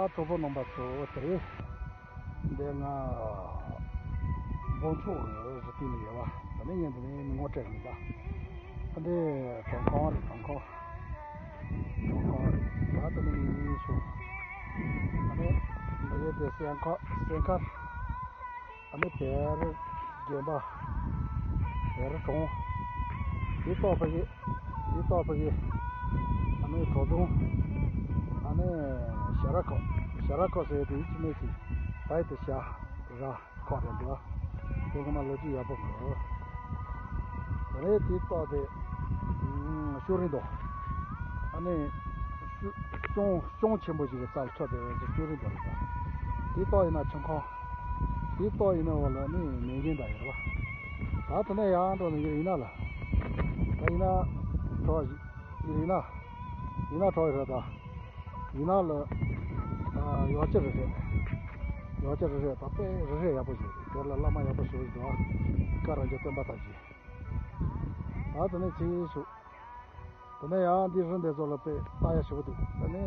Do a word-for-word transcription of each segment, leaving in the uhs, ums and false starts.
གྲོགས་པོ་རྣམ་པ་ཚོ་དེ་རེད། འདི་ང་འབོམ་ཆུ་གི་རི་སྟེང་ནས་ཡོད་པ། ད་ནི་ངས་འདི་ནས་མི་ངོ་སྤྲད་གི་མི་གདའ། ད་འདི་གྲོང་ཁོང་རེད། གྲོང་ཁོང་། གྲོང་ཁོང་རེད། ད་ད་ནི་ངས་ཡིན་ཞུ། ད་ནི་འདི་རེད། དེ་སེང་ཁ་སེང་ཁ། ཨ་ནི་དེར་རྒན་པ། དེར་གྲོང་། དེ་ཏོག་ཕ་གི། དེ་ཏོག་ཕ་གི། ཨ་ནི་གྲོ་དུང་། ཨ་ནི་ཞ་ར་ཁོག་ཞ་ར་ཁོག་ཟེར་དེ་ཡིད་ཆེས་མེད་ཀྱི། ད་ཡི་དེ་ཞ་ར་ཁོག་རེད་འདུག་དེ་ཚང་མ་ལོ་རྒྱུས་ཡག་པོ་གོ། ཨ་ནི་དེ་ཏོག་དེ། ཤུ་རིང་འདུག་ཨ་ནི། ཤུ། གཤོང་གཤོང་ཆེན་པོ་ཞིག་གི་རྩར་ཐོན་པའི་འོག་ཏུ་ཤུ་རིང་འདུག་རེད་ད། དེ་ཏོག་ཡིན་ན་ཆང་ཁང་། དེ་ཏོག་ཡིན་ན་འོག་ལ་ནི་ནན་ཅིང་དང་ཡོད་རེད་པ། ད་དེ་ནས་ཡང་འགྲོ་ནས་ཡིན་ན་ལ། ད་ཡིན་ན། གྲོགས་ཡིན་ན། ཡིན་ན་གྲོགས་ཡོད་རེད་ད། ཡིན་ན་ལ། ཡོག་ཅི་རེད་རེད། ཡོག་ཅི་རེད་རེད་ད། དཔེ་རེད་རེད། ཡག་པོ་ཞིག་རེད། དེ་ལ་བླ་མ་ཡག་པོ་ཞིག་འདུག་ཀ་རང་གི་སྟོན་པ་དང་བཞི། ད་དེ་ནས་ཚིག་ཞུ། དེ་ནས་ཡང་འདི་རི་འདི་ཚོ་ལ་དཔེ་ལྟ་ཡ་ཞེ་པོ་འདུག་ཨ་ནི།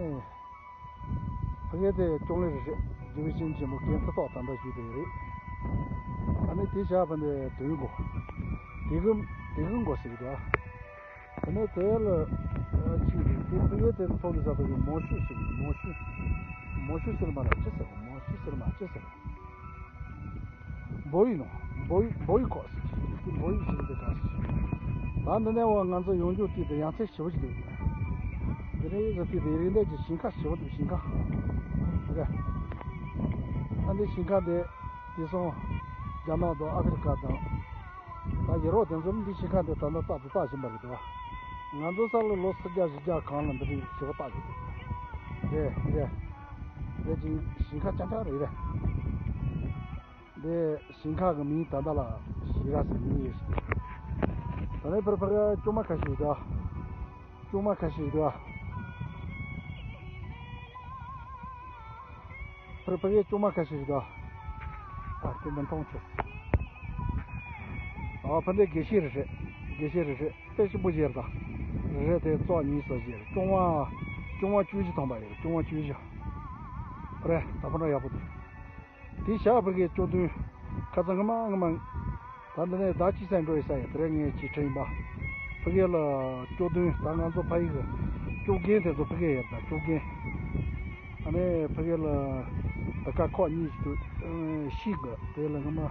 ཕ་གི་དེ་ཅོང་ལི་རི་རེད། དགེ་བའི་བཤེས་གཉེན་ཆེན་མོ་རྒན་ཚེ་ཏོག་ད་ལྟ་བཞུགས་བསྡད་རེད། ཨ་ནི་དེ་བཞག་པ་ནས་དོན་གོ། དེ་གི་དེ་གི་མགོ་ཟེར་གི་འདུག་ཨ་ནི་དེ་ལ་ཅིག་རེད། དེ་ཕ་གི་དེ་ཚོ་ལ་ཟ་བ་གི་མོ་ཤུ་ཟེར་གི། མོ་ཤུ། མོ་ཤུ་ཟེར་མ་ར་ཅི་ཟེར། མོ་ཤུ་ཟེར་མ་ཅི་ཟེར། འབོ་ཡིག་ནོ། འབོ་ཡིག་འབོ་ཡིག་ཁོག་ཟེར་གི། འབོ་ཡིག་ཟེར་གི་འདི་ག་ཟེར། ད་འདི་ནས་འོ་ང་ཚོ་ཡོང་རྒྱུ་དུས་དེ་ཡང་ཚེ་ཞེ་པོ་ཞིག་འདུག་འདི་ནས་ཡིག་ཟེར་དུས་དེ་རིགས་འདེད་ཀྱི་ཞིང་ཁ་ཞེ་པོ་འདུག་ཞིང་ཁ། རེད། ད་འདི་ཞིང་ཁ་འདི་དེ་སོང་རྒྱ་ནག་དང་ཨ་ཧྥེ་རི་ཀ་དང་། ད་ཡུ་རོབ་དེ་ཚོ་འདི་ཞིང་ཁ་འདི་ད་ལྟ་རྟག་ཏུ་བཏགས་བཞིན་པ་རེད་དོ། ང་ཚོ་ས་ལ་ལོ་སུམ་བརྒྱ་བཞི་བརྒྱ་གང་ལ་འདི་རིགས་ཞེ་པོ་བཏགས་ཡོད་རེད། རེད། འདི་ཅིག་ཞིང་ཁ་རྐྱང་རྐྱང་རེད་རེད། འདི་ཞིང་ཁ་གི་མིང་ད་ལྟ་ལ་ཞིག་ར་ཟེར་མིང་ཡོད་ཞིག་ད་ནི་ཕར་ཕར་ཅོ་མ་ཁ་ཤས་ད། ཅོ་མ་ཁ་ཤས་ད། ཕར་ཕར་ཅོ་མ་ཁ་ཤས་ད། ཨ་དེ་མི་མཐོང་ཆེ། ཨ་ཕ་འདི་དགེ་བཤེས་རེད་རེད། དགེ་བཤེས་རེད་རེད། དཔེ་ཞིམ་པོ་ཞིག་རེད་ད། རེད་དེ་ཙོག་གཉིས་སོ་ཞིག་རེད། ཅོ་མ། ཅོ་མ་བཅུ་བཞི་ཐོན་པ་ཡོད། ཅོ་མ་བཅུ་བཞི། རེད་ད་ཕ་འདྲ་ཡག་པོ་འདུག་དེ་ཞག་ཕ་གིའི་ཅོ་བདུན། ཁ་སང་ངི་མ་ངི་མ། ད་འདི་ནས་ཟླ་གཅིག་ཙམ་འགྲོ་ཡི་ས་ཡོད། དེ་རིང་ངས་ཅིག་ཁྲིད་ཡིན་པ། ཕ་གི་ལ་ཅོ་བདུན། ད་ང་ཚོ་ཕ་ཡི་གི་ཅོ་རྒན་དེ་ཚོ་ཕ་གི་ཡོད་ད། ཅོ་རྒན། ཨ་ནི་ཕ་གི་ལ་ད་ཀ་ཁོག་གཉིས་ཤིག་འདུག་ཤིག་གི་དེ་ལ་ངི་མ།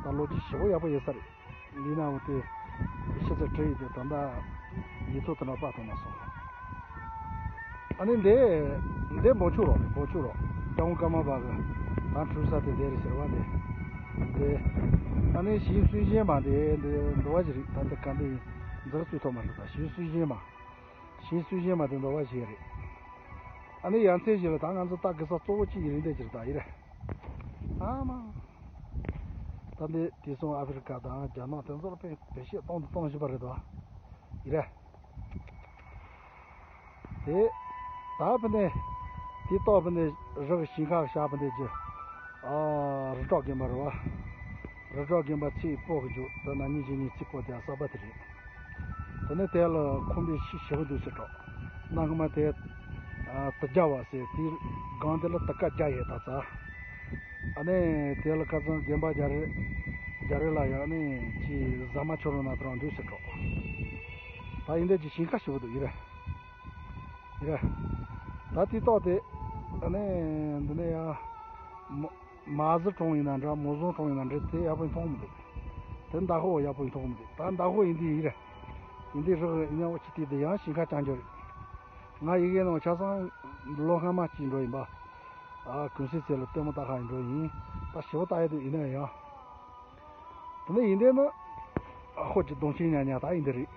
ད་ལོ་རྒྱུས་ཞེ་པོ་ཡག་པོ་ཡོད་ས་རེད། འདི་ན་འོ་དེ་ཤི་ཚེ་བྲི་ཡི་དེ་ད་ལྟ་ཡིག་ཐོག་དུ་ན་པ་ཐོན་མ་སོང་། ཨ་ནི་འདི་འདི་འབོ་ཆུ་རོ། འབོ་ཆུ་རོ། ལྕགས་མོ་ཀརྨ་པ་གི་ད་འཁྲུལ་ས་དེ་དེ་རེད་ཟེར་བ་དེ། དེ་ཨ་ནི་ཞིང་སུས་བཞེངས་མ་དེ་འདི་འདུ་བ་ཞིག་རེད། ད་འདི་ག་འདི་ཡིན་འཛེག་སུས་ཐོག་མ་རེད། ད་ཞིང་སུས་བཞེངས་མ། ཞིང་སུས་བཞེངས་མ་དེ་འདུ་བ་ཞིག་རེད། ཨ་ནི་ཡ་མཚན་ཞིག་ལ་ད་ང་ཚོ་ལྟ་དགོས་ས་གཙོ་བོ་གཅིག་ཡིན་རེད་འདི་ཅིག་ད་ཡིན་རེད། ཨ་མ། ད་འདི་དེ་སོང་ཨ་ཧྥེ་རི་ཀ་དང་རྒྱ་ནག་དེ་ཚོ་ལ་དཔེ་བེད་སྤྱོད་གཏོང་དུ་གཏོང་བཞིན་པ་རེད་དོ། ཡིན་རེད། དེ། ད་ཕི་ནས། དེ་ཏོག་ཕི་ནས་རི་གི་ཞིང་ཁ་བཞག་ཕི་ནས་ཀྱི། ཨ། རི་བྲག་རྒན་པ་རེད་བ། རི་བྲག་རྒན་པ་ཚེ་སྤོ་གི་འཇུག་ད་ན་ནིང་གཞེས་ནིང་ཚེ་སྤོ་དེ་གསར་པ་དེ་རེད། དེ་ནས་དེ་ལ་ཁོང་པའི་ཤི་ཞི་བ་འདུག་ཟེར་གྲོགས། གནའ་སྔ་མ་དེ། ཨ། དུ་རྒྱ་བ་ཟེར་དེའི་སྒང་དེ་ལ་དུ་ཀ་རྒྱ་ཡས་ད་ཚ། ཨ་ནི་དེ་ལ་ཁ་སང་རྒན་པ་རྒྱ་རི། རྒྱ་རི་ལ་ཡང་ནི་ཅི་ཟ་མ་ཆོ་རོ་ན་ཐོ་རང་འདུག་ཟེར་གྲོགས། ད་ཡིན་འདི་ཅི་ཞིང་ཁ་ཞི་བ་འདུག་ཡིན་རེད། ཡིན་རེད། ད་དེ་ཏོག་དེ། ཨ་ནི་འདི་ནས་ཡང་། མོ། མ་ཟི་གྲོང་ཡིན་ན་འདྲ། མོ་ཟོང་གྲོང་ཡིན་ན་འདྲ། དེ་ཡག་པོ་ཡིན་མཐོང་མི་འདུག་དེ་མདའ་ཧོ་ཡག་པོ་ཡིན་མཐོང་མི་འདུག་ད་མདའ་ཧོ་ཡིན་དེ་ཡིན་རེད། ཡིན་དེ་རག་ཡིན་ན་འོ་ཅི་དེ་དེ་ཡང་ཞིང་ཁ་རྐྱང་འགྱོ་རེད། ང་ཡི་གེ་ནང་ཆ་ཚང་ལོ་སྔ་མ་གཅིག་འགྲོ་ཡིན་པ། ཨ། གུང་སེང་ཚེ་ལ་ལྟད་མོ་ལྟ་ཁ་ཡིན་འགྲོ་ཡིན། ད་ཞི་བ་ལྟ་ཡ་དེ་ཡིན་ན་ཡང་། དེ་ནས་ཡིན་དེ་ནི། ཨ། ཧོ་ཅི་གདོང་ཆེན་ཉག་ཉག་ད་ཡིན་དེ་རེད།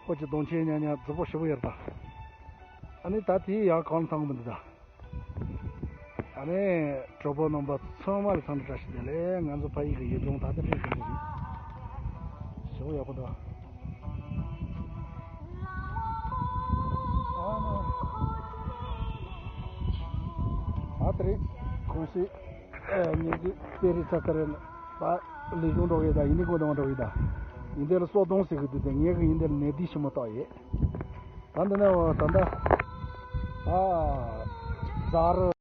ཧོ་ཅི་གདོང་ཆེན་ཉག་ཉག་རྫི་པོ་ཞི་བ་ཡོད་ད། ཨ་ནི་ད་དེ་ཡང་གང་ལ་ཐང་མི་འདུག་ད། ཨ་ནི་གྲོགས་པོ་རྣམ་པ་ཚང་མ་ལ་འཚམས་འདྲི་བཀྲ་ཤིས་བདེ་ལེགས། ང་ཚོ་ཕ་ཡུལ་གྱི་ཡུལ་ལྗོངས་ད་ལྟ་འདྲ་ཞིག་འདི་རེད། ཞེ་པོ་ཡག་པོ་འདུག་ཨ་ནི། ཨ་དེ་རེད། གུང་སེང་ཨེ། ངེད་ཀྱི་དཔེ་རིས་ཚ་ཚ་རེད། ད་ལས་གཞུང་འགྲོ་གི་ད་ཡིན་ནི་གོ་དང་འགྲོ་གི་ད། ཡིན་དེ་ལ་སོ་གདོང་ཟེར་གི་འདུག་དེ་ངེད་ཀྱི་ཡིན་དེ་ལ་ནས་དུས་ཞིམ་མོ་བཏགས་ཡོད། ད་འདི་ནས་འོ་ད་ལྟ། ཨ། ཛ་རུ།